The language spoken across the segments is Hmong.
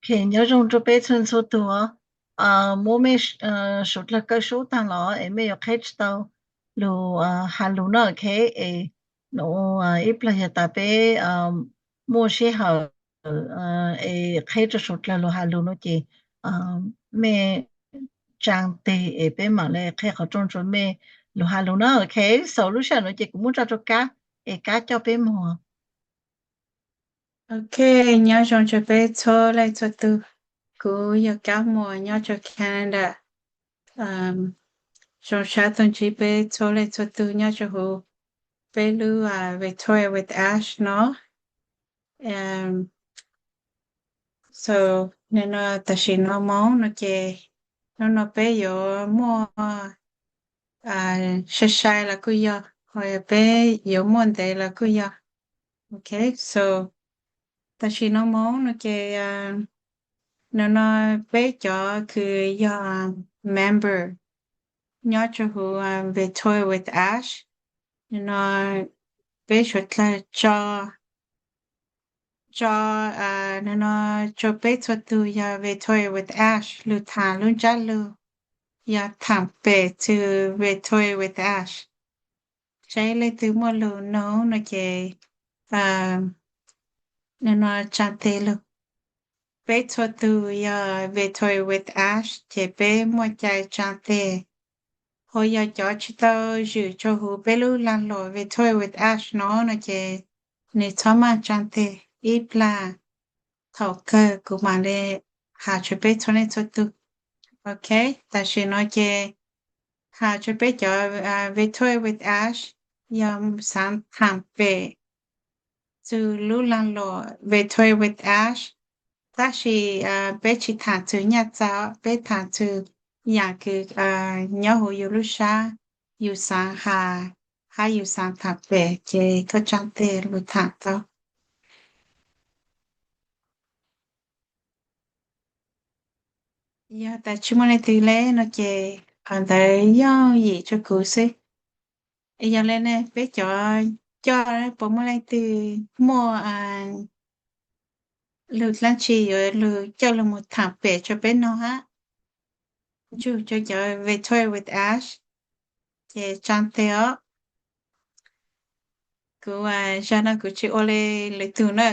Nyob zoo rau peb txhua txhua tus, muab mej suav dlawg kaw sub taag los es mej yuav qheb tsi tau lug has lug na, ok. Es nuav ib plag yog tas peb muaj sij hawm es qheb rua suav dlawg lug has lug no ces mej tsaa teg es peb maam le qheb qhov rooj rua mej lug has lug na, ok. So lub sij hawm nuav ces kuv muab tsa rua Kab es Kab coj peb moog. Ok, nyob zoo rua peb txhua leej txhua tug. Kuv yog Kab Muas nyob rua Canada. Zoo sab tug ntsib peb txhua leej txhua tug nyob rua huv peb lub Victoria with Ash no. So, tam sim no moos no ces hnub no peb yuav muaj sai sai los kuj yog, ho peb yuav muaj ntev los kuj yog. Ok, so tam sim no moos no ces nim no peb cov kws yog member nyob rua huv Victoria with Ash, nim no peb suav dlawg tso, tso, nim no tso peb txhua tug yog Victoria with Ash lug thaam lub ntsab lug yog thaam pem txug Victoria with Ash. Saib leej twg muaj lug noog no ces nim no tsaa teg lug. Peb txhua tug yog Victoria with Ash ces peb muaj cai tsaa teg. Ho yog cov tsi tau zwm rua huv peb lub laag luam Victoria with Ash no no ces nwg txhob maaj tsaa teg, ib plag thaum kawg kuv maam le has rua peb txhua leej txhua tug. Ok, tam sim no ces has rua peb cov Victoria with Ash yog xaav thaam pem txug lub laag luam Victoria with Ash, tab sis peb tsi thaam txug nyaj txag, peb thaam txug yaam kws nyob huv yug lub sab, yug xaav has hab yug xaav thaam pem ces koj tsaa teg lug thaam tau. Yog tas tsi muaj leej twg le no ces qhov ntawd yooj yim rua kuv xwb. Yog le ne peb cov coj puas muaj leej twg muaj lug dlaab tsi yuav lug coj lug moog thaam pem rua peb noog hab? Ntsug rua cov Victoria with Ash ces tsaa teg os. Kuv zag no kuv tsi ua le lwm tug na,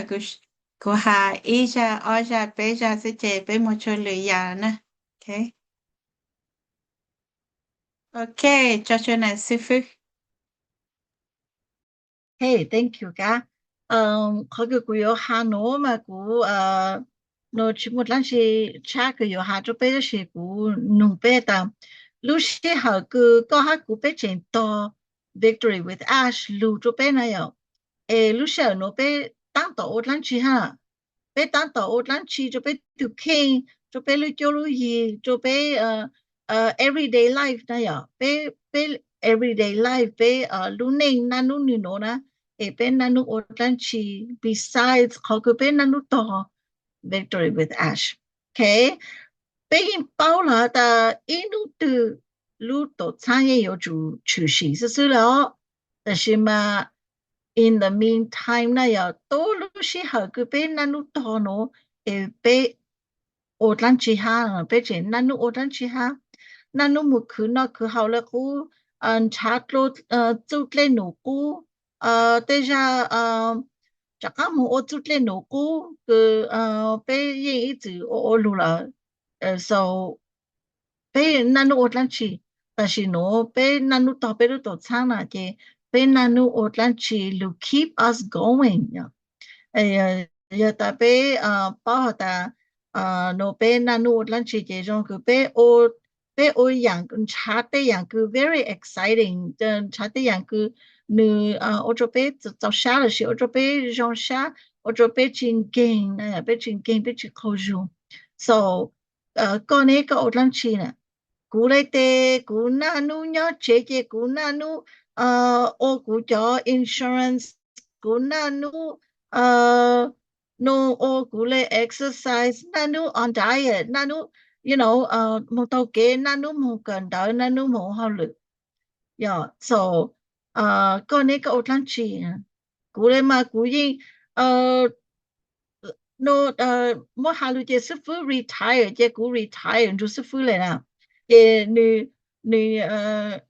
kuv has ib zag ob zag peb zag xwb ces peb moog tsua lwm yaam na. Ok, tso tsua nam xib fwb. Hey, thank you Kab. Qhov kws kuv yuav has nuav mas kuv nuav tsi muaj dlaab tsi tshab kws yuav has rua peb tab sis kuv nug peb tas lub sij hawm kws koj hab kuv peb tseem tog Victoria with Ash lug rua peb na yom, es lub sij hawm nuav peb taab tom ua dlaab tsi hab? Peb taab tom ua dlaab tsi rua peb tug kheej, rua peb lub cuab lub yig, rua peb everyday life na yom, peb, peb everyday life, peb lub neej naj nub nwg nuav na, es peb naj nub ua dlaab tsi besides qhov kws peb naj nub tog Victoria with Ash? Ok, peb yeej paub lawm tas ib nub twg lub tuam txhaab yeej yuav tsum tshwm sim xwb xwb le os. Tab sis mas in the meantime na yog tub lub sij hawm kws peb naj nub tog nuav es peb ua dlaab tsi hab? Peb tseem naj nub ua dlaab tsi hab? Naj nub moog khwv noj khwv haus le qub, nrhav dlua txuj dlej num qub, tej zag rov qaab moog ua txuj dlej num qub kws peb yeej ib txwm ua ua lug lawm. So peb naj nub ua dlaab tsi? Tam sim nuav peb naj nub tog peb lub tuam txhaab na ces peb naj nub ua dlaab tsi lug keep us going? Yog tas peb paub has tas nuav peb naj nub ua dlaab tsi ces zoo kws peb ua yaam, nrhav tej yaam kws very exciting, nrhav tej yaam kws nwg ua rua peb txaus sab lossis ua rua peb zoo sab, ua rua peb tsi nkeeg, peb tsi nkeeg, peb tsi qaug zug. So koj ne, koj ua dlaab tsi na? Kuv le tes kuv naj nub nyob tsev ces kuv naj nub ua kuv cov insurance, kuv naj nub, no, ua kuv le exercise, naj nub on diet, naj nub, you know, moog taug kev, naj nub moog kawm ntawv, naj nub moog ua hauj lwm. Yog, so koj ne, koj ua dlaab tsi? Kuv le mas kuv yeej no, muab has lus ces xib fwb retire ces kuv retire nrug xib fwb li na. Ces nws, nws,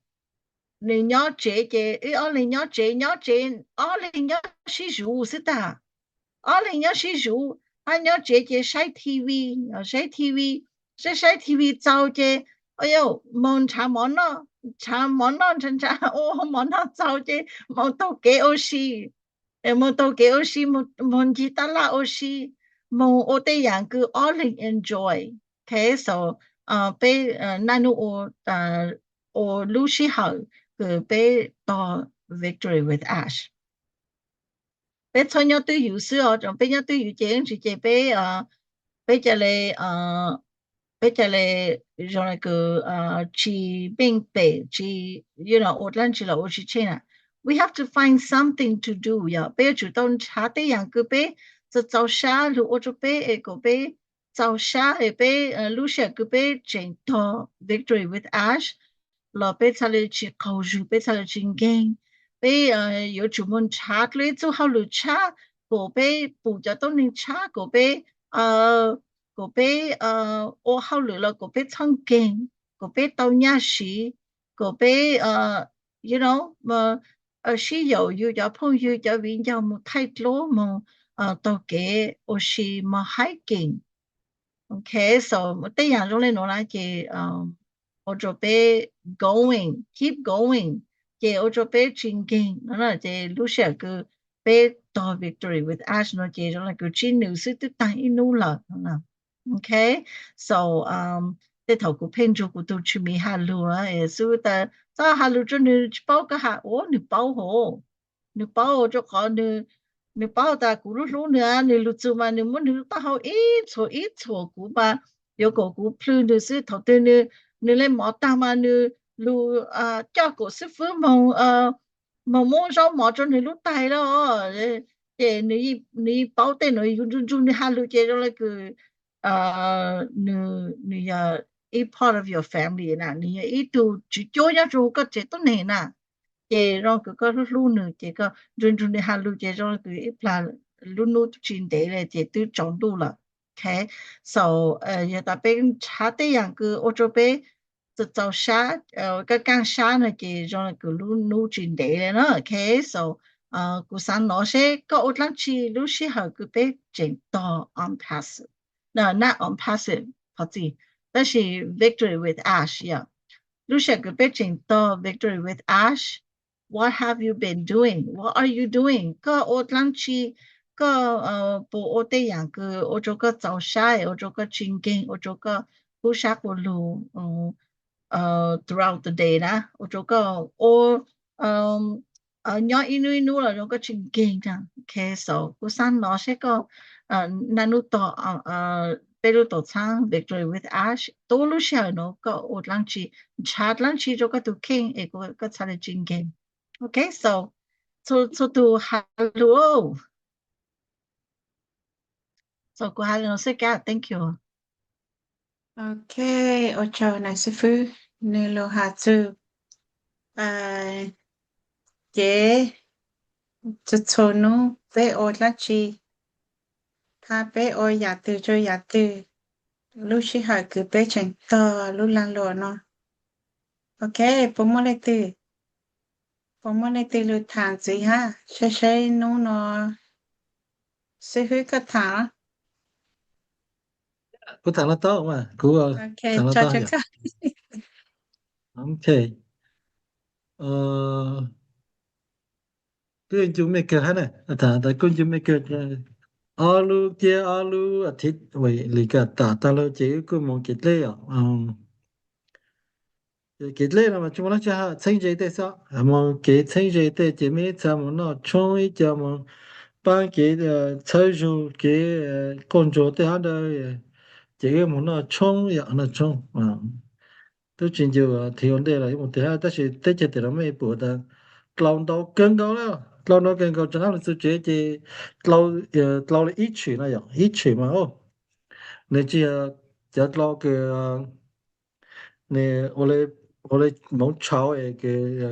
nws nyob tsev ces wb ob leeg nyob tsev, nyob tsev, ob leeg nyob sib zuv xwb tag. Ob leeg nyob sib zuv, hab nyob tsev ces saib TV, saib TV, saib saib TV txaus ces, o, moog nrhav mov noj, nrhav mov noj nrhav nrhav ua mov noj txaus ces moog taug kev ua si, moog taug kev ua si, moog ncig taj laj ua si, moog ua tej yaam kws ob leeg enjoy. Okay, so peb naj nub ua lub sij hawm kws peb tog Victory with Ash. Peb txhob nyob twj ywm xwb os, peb nyob twj ywm ces ntsis ces peb, peb ca le, peb ca le zoo li kws tsis meej pem, tsis, you know, ua dlaab tsi los ua tsis tsheej na. We have to find something to do, yog peb yuav tsum tau nrhav tej yaam kws peb txaus txaus sab lug ua rua peb es kom peb txaus sab es peb lub sij hawm kws peb tseem tog Victory with Ash los peb txhaj le tsis qaug zug, peb txhaj le tsis nkeeg. Peb yuav tsum moog nrhav dlua ib txuj hauj lwm tshab kom peb pum cov tuab neeg tshab, kom peb, kom peb ua hauj lwm los kom peb txhob nkeeg, kom peb tau nyaj siv, kom peb, you know, sib yaum yug cov phooj ywg cov viv ncaus moog thaij dluab moog taug kev ua si moog hiking. Okay, so tej yaam zoo le nuav na ces ua rua peb going, keep going, ces ua rua peb tsis nkeeg no na. Ces lub sij hawm kws peb tog Victory with Ash no ces zoo le kws tsib nws xwb twb taag ib nub lawm no. Okay, so tej thaum kuv pheej nrug kuv tug tsis miv has lug es xwb tas txhob has lug rua nws, tsis paub koj has ua, nws paub hov, nws paub rua qhov nws, nws paub tas kuv lub hlub nws, nws lug txug mas nws muab nws lub taub hau ib txhuam ib txhuam kuv mas yuav kom kuv plhws nws xwb. Thaum twg nws, nws le mov taag mas nws lug coj kuv xib fwb moog, moog muab zaub mov rua nws lub tais lawm. Ces nws yeej paub tej nuav, yug nrug nrug nws has lug ces zoo le kws nws, nws yog ib part of your family na, nws yog ib tug tswv cuab nyob rua huv koj tsev tuab neeg na. Ces zoo kws koj hlub hlub nws ces koj nrug nrug nws has lug ces zoo le kws ib plag lub nub tsis ntev le ces twb tsaus ntuj lawm. Okay, so yog tas peb nrhav tej yaam kws ua rua peb txaus sab, kaaj kaaj sab no ces zoo le kws lub nub tsis ntev le na. Okay, so kuv xaav nov seb koj ua dlaab tsi lub sij hawm kws peb tseem tog On Passive, not On Passive, thov txim, tab sis Victory with Ash, yog lub sij hawm kws peb tseem tog Victory with Ash, what have you been doing? What are you doing? Koj ua dlaab tsi? Koj puas ua tej yaam kws ua rua koj txaus sab, ua rua koj tsis nkeeg, ua rua koj kub sab quas lug throughout the day na, ua rua koj ua nyob ib nub ib nub los zoo koj tsis nkeeg na. Okay, so kuv xaav nov seb koj naj nub tog peb lub tuam txhaab Victory with Ash, tub lub sij hawm nuav koj ua dlaab tsi, nrhav dlaab tsi rua koj tug kheej es koj txhaj le tsis nkeeg. Okay, so txhua tug has lug. So kuv has lug xwb kab, thank you. Okay, ua tsaug nais xib fwb, nwg lug has txug kev txhua txhua nub peb ua dlaab tsi, hab peb ua yaam twg rua yaam twg, lub sij hawm kws peb tseem tog lub laag luam no. Okay, puas muaj leej twg, puas muaj leej twg lug thaam ntxiv hab? Saib saib nub no xib fwb koj thaam. Kuv thaam no tau mas, kuv thaam no tau. Okay, kuj ncu mej kawg hab na, kuj ncu mej kawg. Ob lub ciab ob lub athiv li kawm tam tag lawm ces wb kuj moog kev dleb os. Kev dleb no mas tsi muaj dlaab tsi, txheeb ze tej xwb, moog kev txheeb ze tej ces mej ib txha moog noj tshoob, ib co moog paab kev txhawb zug, kev quaj ntsuag tej hab ntawd, ces wb moog noj tshoob, noj tshoob. Tub tsis ncu thiv ua ntej los moog twg hab, tab sis teb chaws tim no mej pum tas dlau ntau kawg nkaus na, dlau ntau kawg nkaus, tsaam hab lug txug tsev ces dlau li ib tshwm no yom, ib tshwm mas, nws tsis yog cov dlau kws nws ua le moov tshauv es kws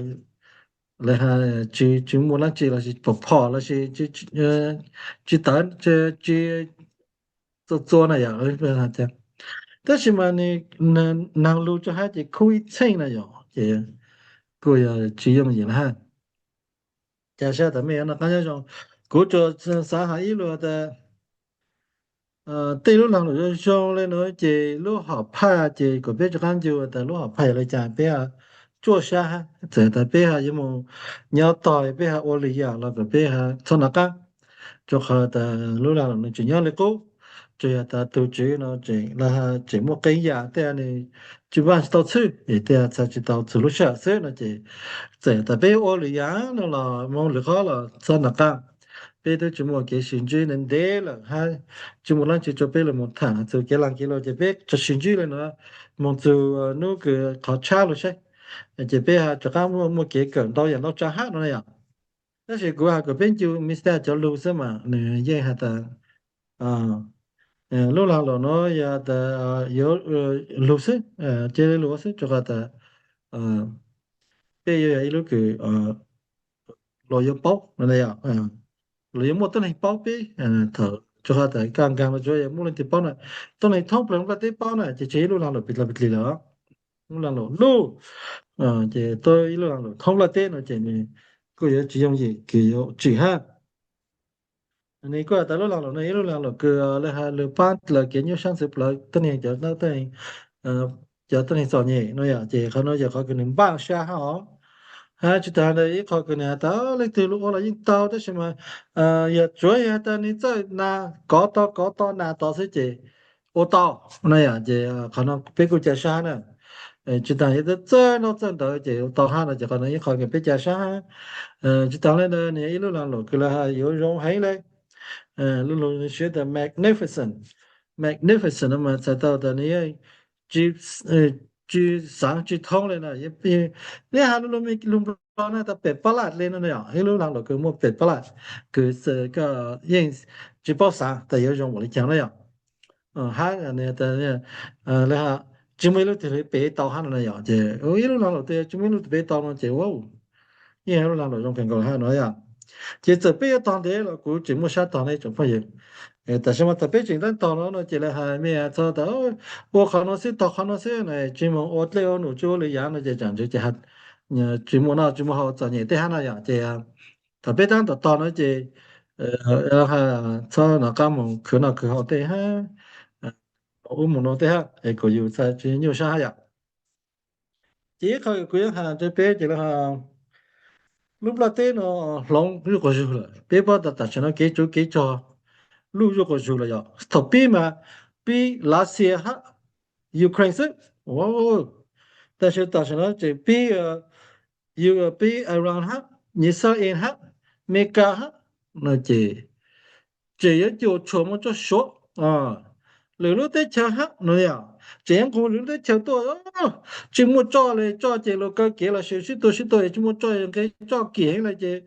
tsis muaj dlaab tsi lossis pom phom lossis tsis tawv, tsis txua txua na yom. Tab sis mas nws nag lug rua hab ces khub ib txheej na yom, ces kuj yog tsis yooj yim na hab. Ca sab tas mej yuav noj qab nyob zoo. Kuv tsuas xaav has ib lug tas tej lub lag luam zoo zoo le nuav ces lub hom phaj ces kuas peb rov qaab ncu tas lub hom phaj yog le caag peb ha tsuaj sab hab, txawm tas peb ha yuav moog nyob tog peb ha ua lwm yaam los kuas peb ha txhob nov qaab. Rua qhov tas lub lag luam nws tseem nyob le qub, tsuas yog tas tug tswv no tseem muaj qee yaam tej nws tsis vaaj tsis tau txhwb es tej txhaj tsis tau txug lub sij hawm xwb no ces txawm tas peb ua lwm yaam no los moog lwm qhov los txhob nov qaab. Peb twb tsis muaj kev sis ntsib ntev ntev lawm hab tsis muaj leej twg rua peb lug moog thaam txug kev laag kev luam ces peb tsuas sis ntsib le nuav moog txug nub kws qhov tshab lug saib, ces peb ha rov qaab muaj kev kawm ntau yaam ntau tsaa hab no na yom. Tab sis kuv has kuas peb ncu mistake cov lug xwb mas nws yeej has tas lub lag luam nuav yog tas yuav lug xwb, cia li lug xwb rua qhov tas peb yuav yog ib lub kws luas yuav paub no, luas yuav muaj tuab neeg paub peb, thaum rua qhov tas kaj nkaag los tsuas yog muaj leej twg paub na, tuab neeg thoob plawg nplaj teb paub na ces tsis yog ib lub lag luam pim dlawg pim dlig lawm. Lub lag luam lub, ces tuab ib lub lag luam thoob nplaj teb no ces nws kuj yuav tsis yooj yim kws yuav tsim hab. Nws kuj has tas lub lag luam no ib lub lag luam kws le has lug paab lawv kev nyuaj sab ntxwv plawv tuab neeg, cov tuab neeg txom nyem no yom, ces qhov no yog qhov kws nws npaaj sab hab os. Hab tsis tas ntawd ib qho kws nws has tas leej twg lug ua los yeej tau tab sis mas yog tsuav yog has tas nws txawj nas kov tau kov tau nas tod xwb ces ua tau no yom, ces qhov no peb kuj ca sab na. Tsis tas yog txawj noj txawj ntawv ces ua tau hab no ces qhov no ib qho kws peb ca sab hab. Tsis tas le ntawd nws yog ib lub lag luam kws le has yuav zoo heev le, lub lug siv tas magnificent. Magnificent no mas txhais tau tas nws yeej tsis xaav tsis thoob le no, neb has lub lug Nplog na tas pem pab laj le no yom, ib lub lag luam kws muaj pem pab laj, kws yeej tsis paub xaav tas yuav zoo npaum le caag na yom. Hab le has tsis muaj ib lub twg le pem tau hab no na yom, ces ib lub lag luam twg tsis muaj ib lub twg pem tau no ces yeej yog lub lag luam zoo kawg nkaus hab no yom. Ces txawm peb yuav tog ntev los kuv tseem muaj sab tog ne tsoom phooj ywg. Tam sim no tas peb tseem teeb tog no no ces le has mej txhob tas ua qhov no xwb tog qhov no xwb na, tsis moog ua dlej ua num tsis ua lwm yaam no ces tsaam ntswv ces tsis muaj noj tsis muaj haus txom nyem tej hab no yom, ces thaum peb taab tom tog no ces txhob nov qaab moog khwv noj khwv haus tej hab, ub moog no tej hab es kuas yus txhaj tsis nyuaj sab hab yom. Ces ib qho kuv yuav has rua peb ces le has lub nplaj teb no hloov zuj quas zug lawm, peb paub tas tam sim no kev tsuv kev rog luj zuj quas zug lawm yom. Thaum pib mas pib Lav Xias hab Ukraine xwb, tab sis tam sim no tseem pib, pib Iran hab, Israel hab, Amelikas hab, no ces tseem yuav cuam tshuam moog rua Suav, lwm lub teb chaws hab no yom, tseem yuav nqug lwm lub teb chaws tuaj, tsis muaj tsoj le, tsoj ces luas kaw kev los sis sib tua sib tua, tsis muaj tsoj nqe tsoj kim heev le ces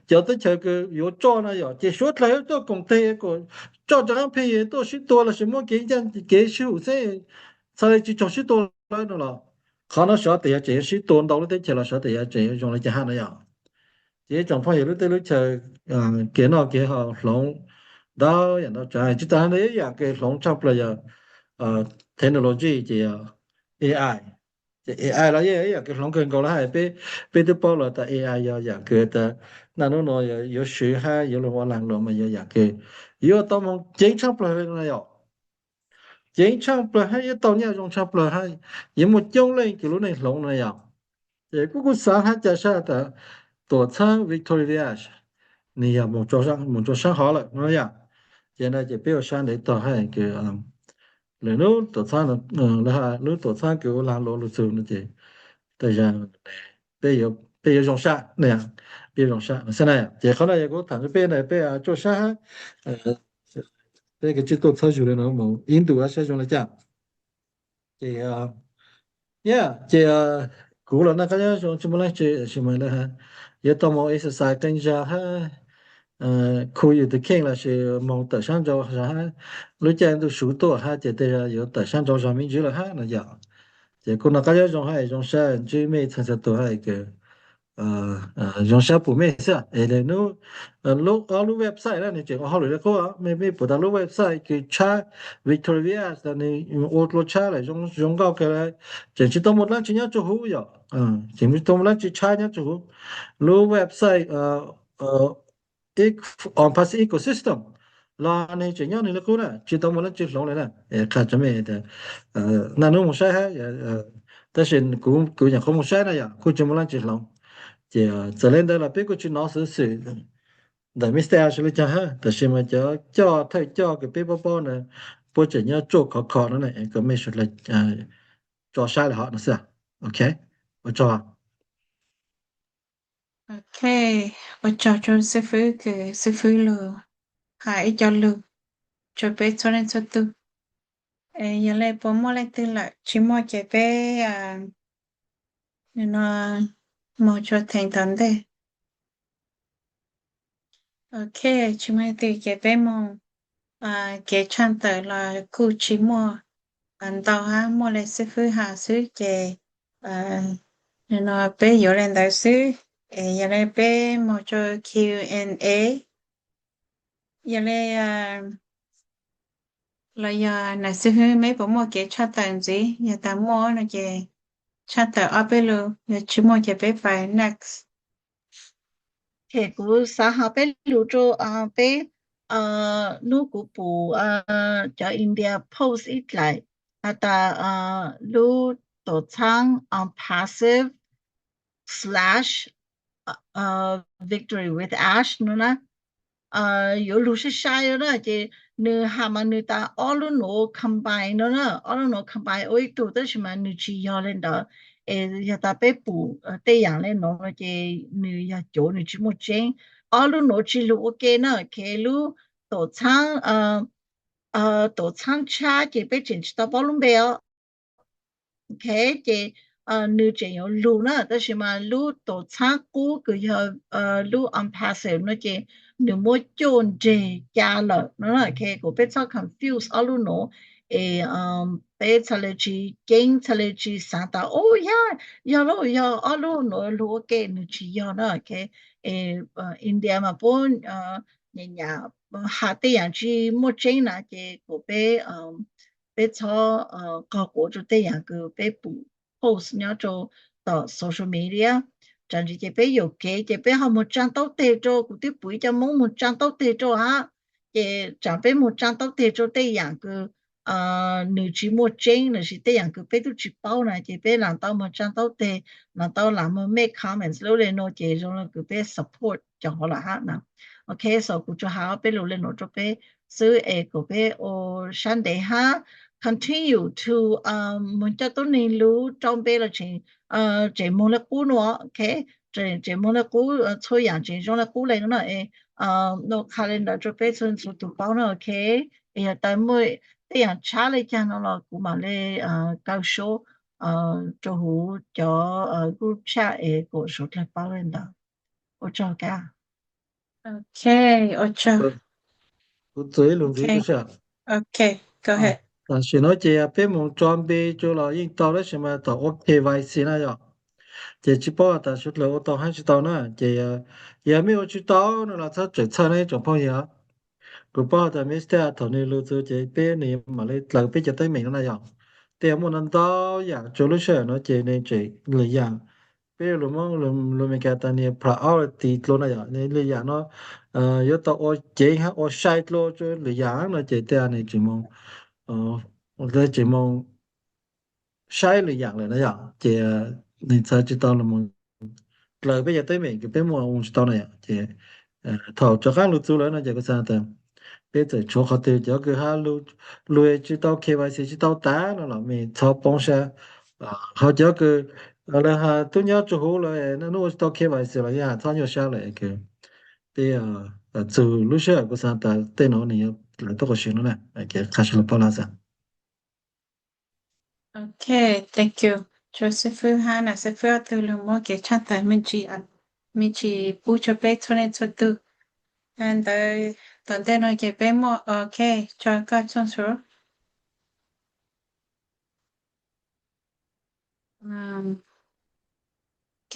cov teb chaws kws yuav tsoj na yom, ces Suav dlawg tuaj koom teg kuas tsoj rov qaab pheej tuaj sib tua los sis muab kev ncaaj kev sib hum xwb, txhaj le tsis tsaug sib tua lawm no los, qhov no xyov tas yuav tseem yuav sib tua ntau lub teb chaws los xyov tas yuav tseem yuav zoo le caag hab no yom. Ces tsoom phooj ywg lub teb lub chaws, kev noj kev haus hloov ntau yaam ntau tsav, tsis tas ntawd ib yaam kws hloov tshaaj plawg yog technology ces yog AI. Ces AI los yeej ib yaam kws hloov kawg nkaus lawm hab, peb twb paub lawm tas AI yog yaam kws tas naj nub no yuav swv hab yuav lug ua laag lug mas yog yaam kws yuav tau moog ceev tshaaj plawg le no yom. Ceev tshaaj plawg hab yuav tau nyaj zoo tshaaj plawg hab yuav muaj coob leej kws lub neej hloov no yom. Ces kuv kuj xaav hab ca sab tas tuam txhaab Victoria Village nws yog moog rua saab hov lawm no yom. Ces no ces peb ua sab ntev tog hab kws lwm lub tuam txhaab, lub tuam txhaab kws ua laag lug lug txug no ces tej zag peb yuav zoo sab, peb yuav zoo sab xwb na. Ces qhov no yog kuv thaam rua peb na, peb tsuaj sab hab, peb kws tsis tuaj txhawb zug le no moog ib ntu hab saib zoo le caag. Ces, ces kuv los noj qab nyob zoo tsis muaj leej twg, tsis muaj le hab, yuav tau moog exercise qee zag hab, khu yus tus kheej los sis moog tawm sab nrau zog hab, lub caij ntuj suv tuaj hab ces tej zag yuav tawm sab nrau zog me ntsis lawm hab no yom. Ces kuv noj qab nyob zoo hab zoo sab ntsib mej txhua txhua tug hab kws zoo sab pum mej xwb. Es lub, lub, ob lub website na nws tseem ua hauj lwm li qub. Mej, mej pum tas lub website kws tshab Victoria Vias nws ua dlua tshab lawm, zoo nkauj kawg lawm. Tseem tsis tau muaj dlaab tsi nyob rua huv yom, tseem tsis tau muaj dlaab tsi tshab nyob rua huv. Lub website on Passive Ecosystem los nws tseem nyob nws li qub na, tsis tau muaj dlaab tsi hloov li na. Qha rua mej tas, naj nub moog saib hab, tab sis kuv nyam qhuav moog saib na yom, kuj tsis muaj dlaab tsi hloov. Ces txawm le ntawd los peb kuj tsis nov xov xwm ntawm Mister Ash li caag hab, tab sis mas cov coj thawj coj kws peb paub paub na, puab tseem nyob tsuaj khov kho no na, kom mej sawv dlawg tso saib li hov no xwb. Ok, ua tsaug. Ok, ua tsaug rua xib fwb kws xib fwb lug has ib co lug rua peb txhua leej txhua tug. Yog le puas muaj leej twg lawm? Tsis muaj ces peb, no, moog rua theem tom ntej. Ok, tsis muaj leej twg ces peb moog. Kev tshaj tawm los kuj tsis muaj ntau hab, muaj le xib fwb has xwb ces no peb yuav le ntawd xwb. Es yog le peb moog rua Q and A. Yog le, los yog nam xib fwb meb puas muaj kev tshaj tawm ntxiv? Yog tas muaj no ces tshaj tawm ob peb lus, yog tsis muaj ces peb pais next. Ces kuv xav has peb lus rua peb, nub kuv pum cov India post ib dlaim has tas lub tuam txhaab on Passive slash Victory with Ash no na, yuav lug sai sai no na, ces nws has mas nws tas ob lub nuav combine no na, ob lub nuav combine ua ib tug, tab sis mas nws tsis yog le ntawd. Es yog tas peb pum tej yaam le nuav no ces nws yog cuav, nws tsis muaj tseeb. Ob lub nuav tsis lug ua ke na, ces lub tuam txhaab, tuam txhaab tshab ces peb tseem tsis tau paub lub npe os. Ok, ces nws tseem yuav lug na, tab sis mas lub tuam txhaab qub kws yog lub on Passive no ces nws muab cuaj nreg ca lawm no. Ok, kuas peb txhob confuse ob lub nuav, es peb txhaj le tsis ceeb, txhaj le tsis xaav tas, u, yog, yog lub, yog ob lub nuav lug ua ke, nws tsis yog na. Ok, India mas puab nyam nyam has tej yaam tsis muaj tseeb na, ces kuas peb, peb txhob qaug quav rua tej yaam kws peb pum post nyob rua tom social media. Tsaam ntsis ces peb yuam kev ces peb ho moog tsaa taub teg rua, kuv twb pum ib co Moob moog tsaa taub teg rua hab, ces tsaam peb moog tsaa taub teg rua tej yaam kws nws tsis muaj tseeb lossis tej yaam kws peb tub tsis paub na, ces peb lam tau moog tsaa taub teg, lam tau lam moog make comments lub le nuav ces zoo le kws peb support cov hov lawm hab na. Ok, so kuv tsuas has ob peb lus le nuav rua peb xwb es kom peb ua sab ntev hab continue to moog coj tuab neeg lug rau npe los tseem, tseem moog le qub nuav. Ok, tseem moog le qub, txhua yaam tseem zoo le qub le nuav na. Es nuav qha le ntawd rua peb txhua txhua tug paub na. Ok, es yog tas muaj tej yaam tshab le caag no los kuv mam le kaw sub rua huv cov group chat es kom suav dlawg paub le ntawd. Ua tsaug kab. Ok, ua tsaug. Kuv txuas ib lus ntxiv tu sab. Ok, go ahead. Tam sim no ces peb moog tso npe rua los yeej tau tab sis mas tom ua K Y C na yom. Ces tsis paub tas suav dlawg ua tau hab tsis tau na. Ces yog mej ua tsis tau no los txhob txhawj txhawj na ib tsoom phooj ywg. Kuv paub tas Mister thaum nws lug txug ces peb nws mam le dlaws peb cov teeb meem no na yom. Tej muaj ntau ntau yaam rua lub sij hawm no ces nws tseem lwm yaam. Peb lug Moob lug Meskas tas nws priority dlua na yom, nws lwm yaam no yuav tau ua ceev hab ua sai dlua rua lwm yaam no ces tej nws tseem moog, tseem moog saib lwm yaam lawm na yom. Ces nws txhad tsis tau lug moog dlaws peb cov teeb meem kws peb muaj ua tsis tau na yom. Ces thaum rov qaab lug txug lawm no ces kuv xaav tas peb txawm tshuav qhov twg cov kws hab lug tsis tau K Y C tsis tau tas no los mej txhob poob sab. Ho cov kws lawv has tub nyob rua huv lawm naj nub ua tsis tau K Y C los yeej has txhob nyuaj sab lawm. Peb txug lub sij hawm kuv xaav tas tej nuav nws yuav lawv tuaj quas si no na, qha sawv dlawg paub lawm xwb. Ok, thank you. Rua xib fwb hab nam xib fwb ob tug lug muab kev tshaj tawm me ntsis, me ntsis pub rua peb txhua leej txhua tug. Ntawd tom ntej no ces peb muaj, ok, tso koj txhooj su. Ok.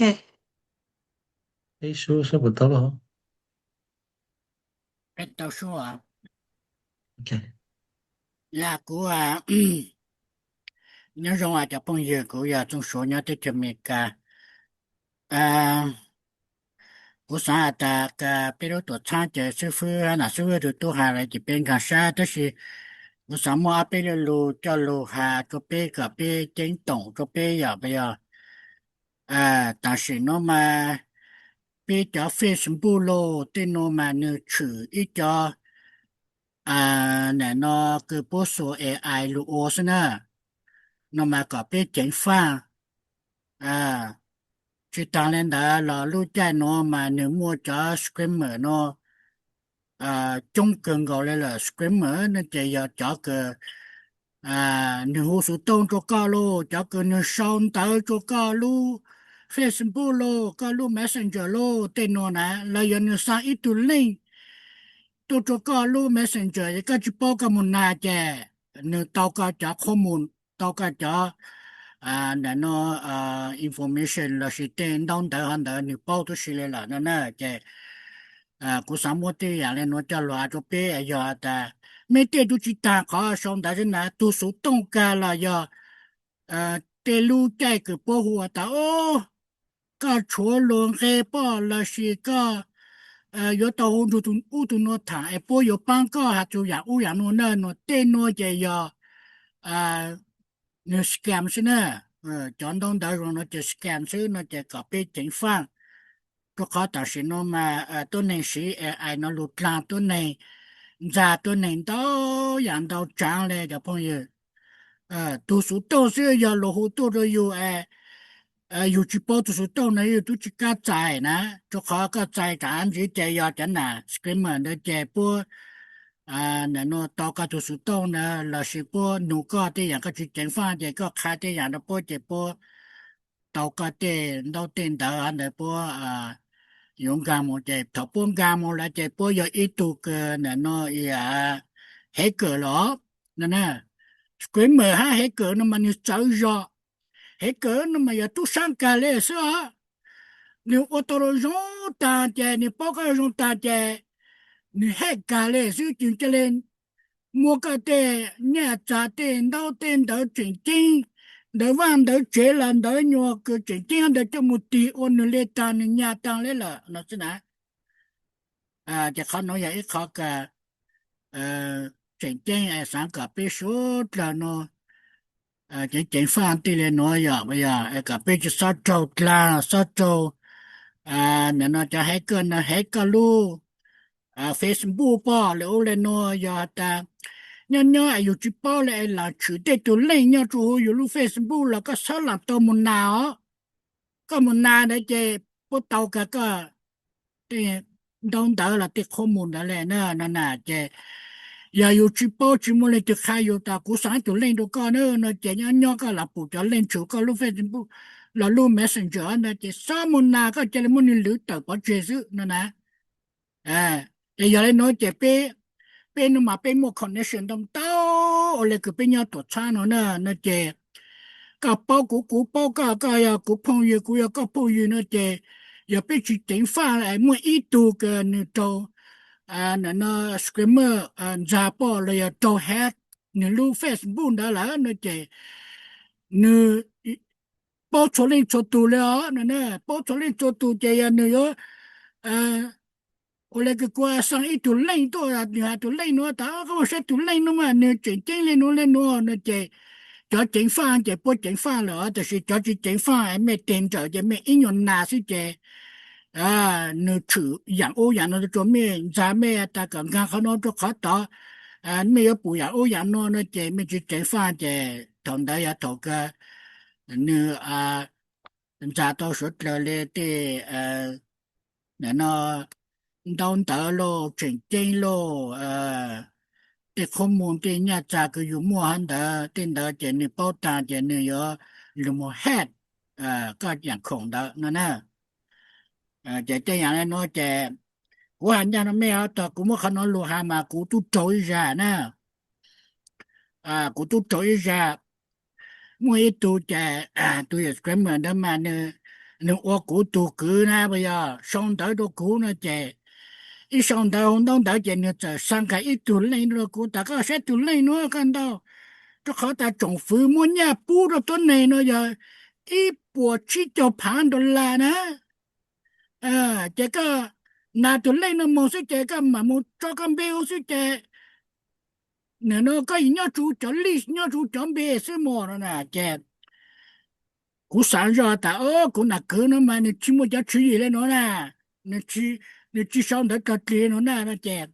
Peb sub sub puas tau los? Peb tau sub. Ok. Yog kuv, nyob zoo cov phooj ywg, kuv yog Txooj Suav nyob teb chaws Amelikas. Kuv xav has tas peb lub tuam txhab ces xib fwb nam xib fwb tus tub hais lawm ces peb nkag sab, tab sis kuv xav muaj ob peb lo lus coj lus has rau peb kom peb ceeb toom rau peb yom, yog tam sim no mas peb cov Facebook los tej no mas nws tshwm ib co nam no kws puab xuas A I lug ua xwb na, no mas kom peb ceev faj. Tsis tas li ntawd los lub caij no mas nws muaj cov scammer no coob kawg nkaus li lawm. Scammer no ces yog cov kws nws hu xov tooj rua koj lauj, cov kws nws sau ntawv rua koj lub Facebook lauj, koj lub Messenger lauj, tej nuav na, los yog nws xa ib tug link tuaj rua koj lub Messenger es koj tsis paub, koj mus nag ces nws tau koj cov qhob mus, tau koj cov ntawm no information lossis tej ntaub ntawv hov ntawd nws paub tub si li lawm no na. Ces kuv xav muab tej yaam li nuav coj lug has rua peb, yog tas mej tej tub tsis taag qhov sau ntawv xwb na, tug xuv tooj kag los yog tej lub caij kws puab hu tas koj tshuav luag nqe poj lossis koj yuav tau hu nrug ub tug nuav thaam es puab yuav paab koj has txug yaam ub yaam nuav na, nuav tej nuav ces yog nws scam xwb na. Cov ntaub ntawv zoo no ces scam xwb no ces kom peb ceev faj, rua qhov tam sim no mas tuab neeg siv A I no lug dlaag tuab neeg, ntxa tuab neeg ntau yaam ntau tsaav le cov phooj ywg. Tug xuv tooj xwb yog luag hu tuaj rua yug, yug tsis paub tug xuv tooj no yug tub tsis kaab txais na, rua qhov koj txais tsaav ntxiv ces yog cov nam scammer ntawd ces puab tau koj tug xuv tooj na, lossis puab nug koj tej yaam koj tsis ceev faj ces koj qha tej yaam rua puab ces puab tau koj tej ntaub tej ntawv ntawd puab yuav nkag mus ces thaum puab nkag mus lawm ces puab yog ib tug kws nam no hacker los. Scammer hab hacker no mas nws txawv zog. Hacker no mas yog tub saab kag le xwb os. Nws ua tau zoo taag ces nws paub koj zoo taag ces nws hack kag le xwb ces ca le muab koj tej nyaj txag tej ntaub tej ntawv tseem ceeb, ntawv vaaj ntawv tsev los ntawv nyuas kws tseem ceeb ntawd coj mus tig ua nws le taag nws nyaj taag le lawm no xwb na. Ces qhov nuav yog ib qhov kws tseem ceeb es xaav kom peb suav dlawg nuav ceev ceev faj tej le nuav yog, yog kom peb tsis xob raug dlaag xob raug nam no cov hacker no hack koj lub Facebook poj le ub le nuav. Yog tas nyob nyob es yug tsis paub le es lam tshwm tej tug link nyob rua huv yug lub Facebook los koj xob lam tau mus nag os. Koj mus nag ntawd ces puab tau kag koj tej ntaub ntawv los tej qhob mus ntawd le na no na. Ces yog yug tsis paub tsis muaj leej twg qha yug tas kuv xa ib tug link rua koj na no ces nyob nyob koj lam pum cov link tshwm koj lub Facebook los lub Messenger ntawd ces xob mus nag koj ca le muab nws lwv tawm pov tseg xwb no na. Ces yog le nuav ces peb, peb nuav mas peb muaj connection ntau ntau ua le kws peb nyob tuam txhab no na no ces koj paub kuv, kuv paub koj, koj yog kuv phooj ywg, kuv yog koj phooj ywg no ces yog peb tsis ceev faj muaj ib tug kws nws raug nam no scammer ntxag poj los yog raug hack nws lub Facebook ntawd lawm no ces nws paub txhua leej txhua tug le os, paub txhua leej txhua tug ces yog nws yuav ua le kws kuv xa ib tug link tuaj, nws has tug link nuav tas koj mus saib tug link nuav mas nws tseem ceeb le nuav le nuav no ces cov ceev faj ces puab ceev faj lawm os, tab sis cov tsis ceev faj mej teg nrawm ces mej ib nyuag nas xwb ces nws tshwm yaam ub yaam no rua mej ntxag mej tas kom nkag qhov nuav rua qhov tod, mej yuav pum yaam ub yaam no no ces mej tsis ceev faj ces thaum ntawd yog thaum kws nws ntxag tau suav dlawg le tej nam no ntaub ntawv lauj, tseem ceeb lauj, tej qhob mus tej nyaj txag kws yug muaj hov ntawd tej ntawd ces nws paub taag ces nws yuav lug mus hack koj yaam khoom ntawd no na. Ces tej yaam le nuav ces kuv has ncaaj nuav mej os, tog kuv muab qhov nuav lug has mas kuv tub raug ib zag na. Kuv tub raug ib zag, muaj ib tug ces tus scammer ntawd mas nws nws ua kuv tus kwv na, yog sau ntawv rau kuv no ces, ib sau ntawv hauv ntaub ntawv ces nws txawm xa nqa ib tug link rau kuv tas, koj saib tus link nuav koj ntaus, rau qhov tas tsoom fwv muaj nyaj pub rau tuab neeg no yog ib puas tsib caug phav dollar na. Ces koj nas tus link no moog xwb ces koj mam mus tso koj npe xwb ces, nim no koj yeej nyob tsu cov list, nyob tsu cov npe xwb mog no na. Ces kuv xav zog tas, o, kuv nam kwv no mas nws tsis muaj cov tswv yim le nuav na, nws tsis sau ntawv kag dlig nuav na no ces,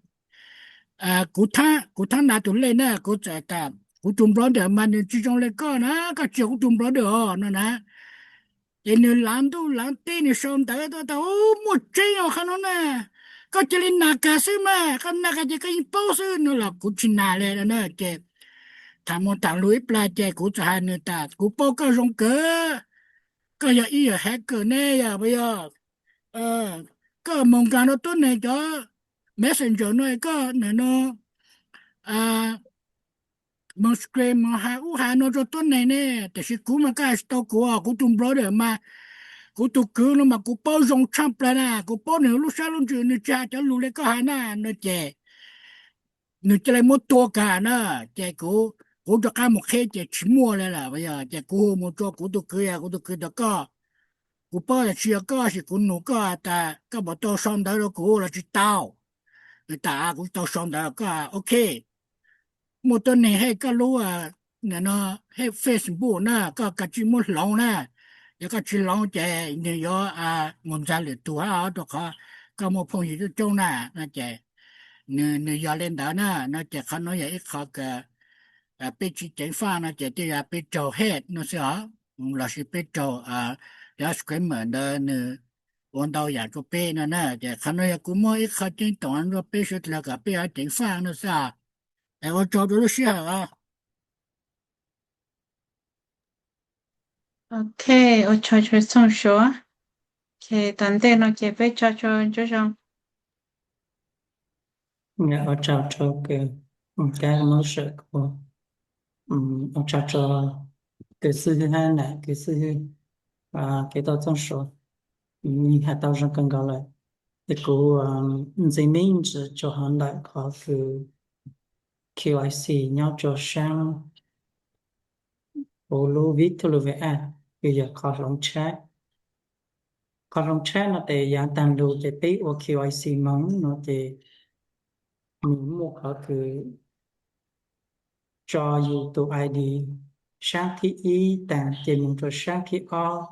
kuv thaab nas tus link na, kuv txawm tas kuv tus brother mas nws tsis zoo le koj na, koj tsis yog kuv tus brother os no na. Ces nws laav ntuj laav teb nws sau ntawv tas, u, muaj tseeb os qhov no na, koj cia li nas kag xwb mas, koj nas kag ces koj yeej paub xwb no los kuv tsis nas le na. Ces tham mus tham lug ib plag ces kuv txawm has nws tas, kuv paub koj zoo kawg, koj yog ib yam hacker ne yog puas yog? Koj moog nkaag rau tuab neeg cov messenger no koj nim no moog screen moog has ub has no rau tuab neeg ne, tiam sis kuv mas koj has tsis tau kuv, kuv tus brother mas, kuv tus kwv no mas kuv paub zoo tshaaj plawg na, kuv paub nws lub sab lub ntsws, nws tsis has cov lug le koj has na no ces nws cia li muab tua kag na. Ces kuv, kuv rov qab mus qheb ces tsis muaj le lawm, ces kuv hu mus rau kuv tus kwv, kuv tus kwv tas, koj, kuv paub tas tsis yog koj, tab sis kuv nug koj tas koj puas tau sau ntawv rau kuv los tsis tau. Nws tas, kuv tsis tau sau ntawv rau koj, ok. Muaj tuab neeg hej koj lub, nim no, hej Facebook na, koj kav tsij muab hloov na, yog koj tsis hloov ces nws yuav mus ntxag lwm tug hab, rau qhov koj muaj phooj ywg coob coob na no ces, nws yog le ntawd na no ces qhov nuav yog ib qho kws peb tsis ceev faj no ces tej zaum peb raug hej no xwb os, lossis peb raug cov scammer ntawd nws ua ntau yam rau peb no na. Ces qhov nuav yog kuv muab ib qho ceeb toom rau peb sawv dlawg kom peb ho ceev faj no xwb os. Es ua tsaug rau lub sij hawm os. Ok, ua tsaug rau txooj suav. Ok, tom ntej no ces peb tso rau Ntsuab Zoo. Ua tsaug rau kws, ua tsaug rau kws xib hwb hab nam kws xib hwb, kev tau txooj suav, has tau zoo kawg nkaus lawm. Es kuv ntxiv me ntsis rau hauv ntawm qhov kws Q I C nyob rau saab huv lub vib thug lug V A, kws yog qhov hloov tshab. Qhov hloov tshab no tes yaav taag lug ces peb ua Q I C moog no ces nws muaj qhov kws tso yus tus I D saab thib ib taag ces moog rua saab thib ob,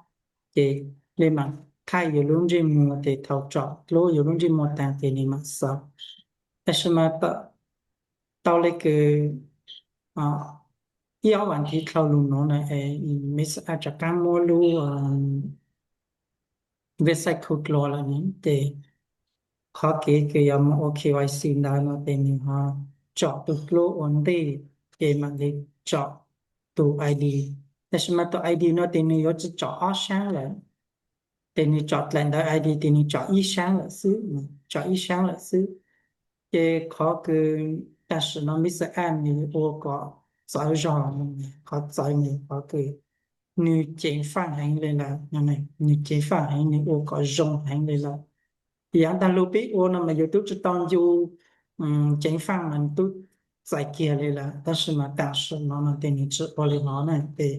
ces le maam thaij yus lub ntsej muag tes thaus tsom dluab yus lub ntsej muag taag ces nws maam xauv. Tab sis mas tau le kws ib ob vas thiv dlhau lug nuav na, Mesa rov qaab muab lub website khu dlua lawm ne, ces qhov kev kws yuav moog ua K Y C ntawd no ces nws ho tsom tus dluab ua ntej, ces maam le tsom tus I D. Tab sis mas tus I D no ces nws yuav tsi tsom ob saab lawm, ces nws tsom dlaim ntawv I D ces nws tsom ib saab lawm xwb, tsom ib saab lawm xwb. Ces qhov kws tam sim no Mesa App nws ua kom txawv zog, qhov txawv nws qhov kws nws ceev faaj heev le lawm, nws ceev faaj heev, nws ua kom zoo heev le lawm. Yaav taag lug peb ua no mas yus tub tsi tau ncu ceev faaj mas nws tub txais kiag le lawm, tab sis mas tam sim no no ces nws tsi ua le no na, ces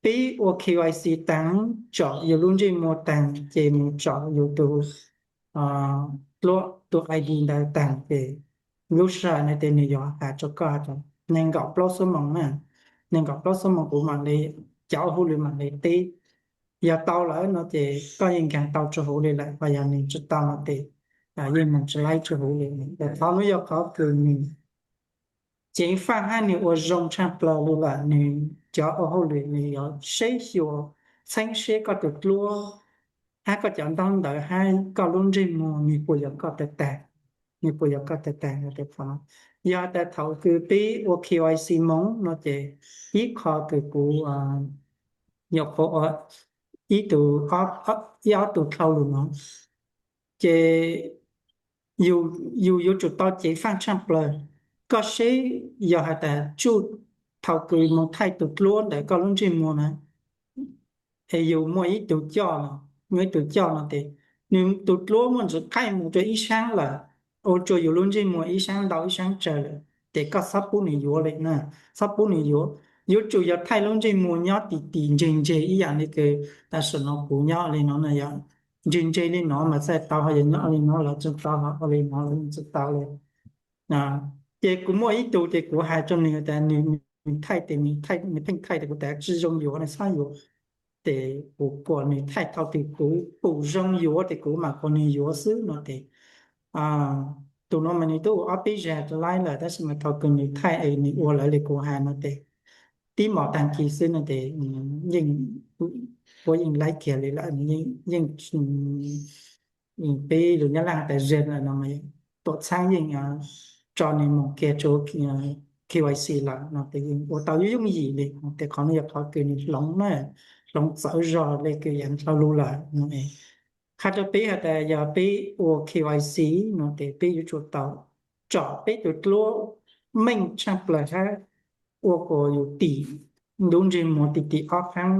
peb ua K Y C taag, tsom yus lub ntsej muag taag ces mus tsom yus tus, tus I D ntawd taag ces lub sij hawm no ces nws yuav has rua koj tas neeg nkaum plaub xuab moos na, neeg nkaum plaub xuab moos kuv maam le, cov hauj lwm maam le teb. Yog tau lawm no ces koj yeej nkaag tau rua huv le lawm, ho yog nws tsi tau no ces yeej moog tsi laib rua huv le. Qhov nuav yog qhov kws nws ceev faaj hab nws ua zoo tshaaj plawg le lawm, nws cov ua hauj lwm nws yuav saib xyuas txheeb seb koj tus dluab hab koj cov ntaub ntawv hab koj lub ntsej muag nws puas yog koj tag tag, nws puas yog koj tag tag. Yog tas thaum kws peb ua K Y C moog no ces ib qho kws kuv nyuam qhuav ua ib tug, ib ob tug dlhau lug no ces yus yuav tsum tau ceev faaj tshaaj plawg. Koj seb, yog has tas tsuj thaum kws moog thaij tus dluab ntawm koj lub ntsej muag na, es yus muaj ib tug coj no, muaj ib tug coj no ces nws tus dluab muaj ntsis qaij mus rau ib sab lawm, ua rau yus lub ntsej muag ib sab ntau ib sab tsawg lawm, ces koj txhob pub nws yuav li na, txhob pub nws yuav. Yuav tsum yog thaij lub ntsej muag nyob tim tim ntseg ntseg ib yam li kws tam sim no kuv nyob li no na yog ntseg ntseg li no mas txhaj tau, ho yog nyob li no los tsis tau, ho li no los tsis tau li. Ces kuv muaj ib tug ces kuv hais rau nws tas nws, nws thaij tes, nws pheej thaij tes kuv tas tsis zoo yuav, nws txhob yuav. Ces kuv kuas nws thaij thaum twg kuv pum zoo yuav ces kuv mam kuas nws yuav xwb no ces tus no mas nws twb ua ob peb zag laib lawm tab sis mas thaum kws nws thaij es nws ua lawv li kuv hais no ces tib mos tag kis xwb no ces yeej, puab yeej laib kiag li lawm, yeej, peb lus Nyab Laj tas zag lawm no mas tuam txhab yeej tso nws mus kiag rau K Y C lawm no ces yeej ua tau yooj yooj yim li no ces qhov no yog qhov kws nws hloov na, hloov txawv zog li kws yav dhau lug lawm no. Qha rau peb has tas yog peb ua K Y C no ces peb yuav tsum tau tsom peb tus dluab meej tshaaj plaws hab ua kuas yus tim lub ntsej muag tim tim ob phaab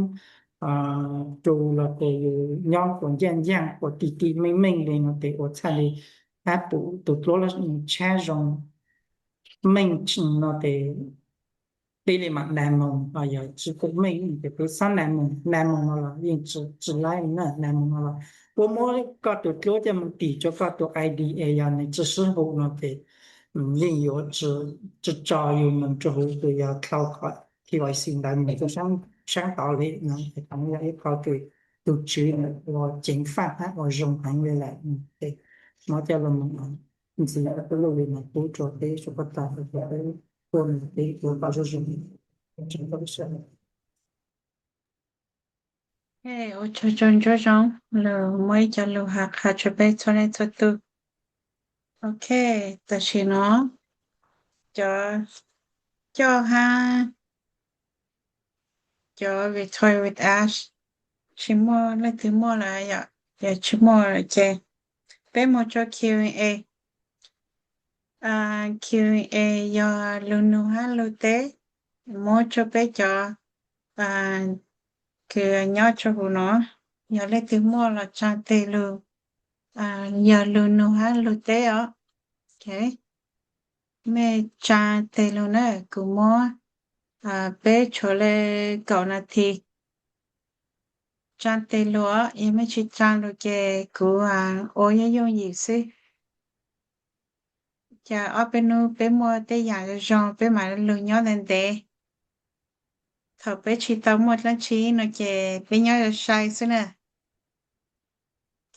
rau los kuas yus nyob kuas ncaaj ncaaj kuas tim tim meej meej li no ces ua txhaj li hab pum tus dluab tshab zoo meej no ces peb li mam nag moos, yog tsis pum meej ces peb xob nag moos, nag moos no los yeej tsis laib na, nag moos no los puab muab koj tus dluab coj mus tim rau koj tus I D es yog nws tsis sib hum no ces yeej yuav tsis tso yus moog rua huv kws yog dlhau qhov K Y C ntawd mus rua saab tod li no. Qhov no yog ib qho kws tug tswv ua ceev faj hab ua zoo heev li lawm. Muab coj lug mus ntxiv ob peb lug li no pub rua peb suav pab tau rua peb tuaj mus peb ua pab zoo zoo. Ua tsaug ntsuab zoo lug muab ib co lug has qha tsua peb txhua leej txhua tug. Ok, tam sim no cov coj hab cov Victoria with Ash tsis muaj leej twg muaj lawm yom, yog tsis muaj lawm ces peb mus rua Q and A. Q and A yog lug nug hab lug teb, muab tsua peb cov kws nyob tsua huv no, yog leej twg muaj los tsaa teg lug, yog lug nug hab lug teb os. Mej tsaa teg lug na, kuv muab peb tshuav le kaum nas this. Tsaa teg lug os, yog mej tsis tsaa lug ces kuv ua yooj yooj yim xwb. Cas ob peb nub peb muaj tej yaam zoo zoo peb maam lug nyob ntev ntev. Thaum peb tsis tau muaj dlaab tsi no ces peb nyob sai xwb na.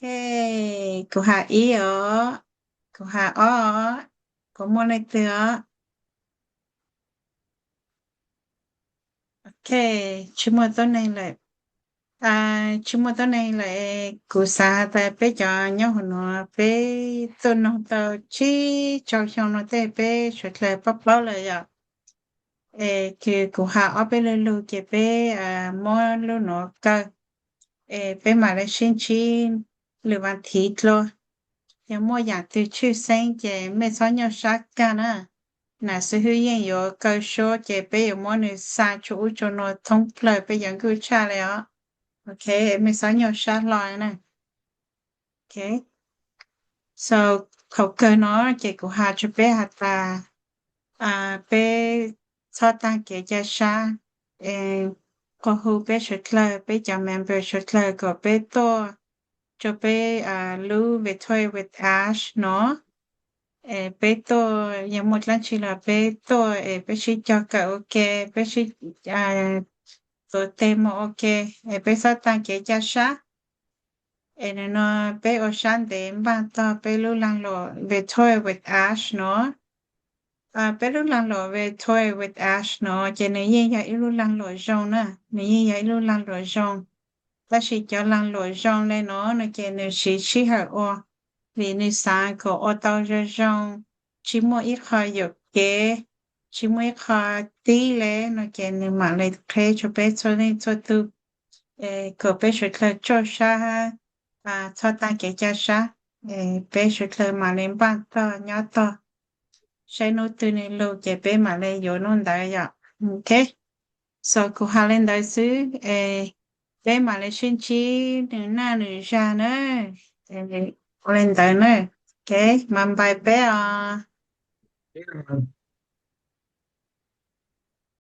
Ok, kuv has ib os, kuv has ob os, puas muaj leej twg os? Ok, tsis muaj tuab neeg lawm. Tsis muaj tuab neeg lawm, kuv xav has tas peb cov nyob huv nuav peb tuaj noog tau tsib rau xyoo no tej peb suav dlawg paub plaub lawm yom. Es kws kuv has ob peb lug lug ces peb muab lub nuav kaw, es peb maam le sib ntsib lwm vas thiv dlua. Yog muaj yaam twg tshwj xeeb ces mej txhob nyuaj sab kag na. Nam xib hwb yeej yuav kaw suab ces peb yuav muab nws xa tsua ub tsua nuav thoob plawg peb cov nkuj tshaj le os. Ok, mej txhob nyuaj sab hlo na. Ok, so thaum kawg no ces kuv has tsua peb has tas peb txhob taag kev ca sab, es qhov hu peb suav dlawg, peb cov member suav dlawg kom peb tuaj rua peb lub Victoria with Ash no. Es peb tuaj, yog muaj dlaab tsi los peb tuaj es peb sib cog kawm ua ke, peb sib tuav teg moog ua ke, es peb txhob taag kev ca sab. Es nub nua peb ua sab ntev npaaj tog peb lub laag luam Victoria with Ash no. Peb lub laag luam Victoria with Ash no ces nws yeej yog ib lub laag luam zoo na, nws yeej yog ib lub laag luam zoo. Tab sis cov laag luam zoo le no no ces nws siv sij hawm ua, vim nws xaav kom ua tau zoo zoo, tsis muaj ib qho yuam kev, tsis muaj ib qho tib le no ces nws maam le qheb tsua peb txhua leej txhua tug, kom peb suav dlawg tsaj sab, txhob taag kev ca sab, peb suav dlawg maam le npaaj tog nyob tog, saib nub twg nws lug ces peb maam le yuav nub ntawd yom. Ok, so kuv has le ntawd xwb es Peb mam li sib ntsib nws naj nws zag na. Ua li ntawd na. Ok, mas npais peb os.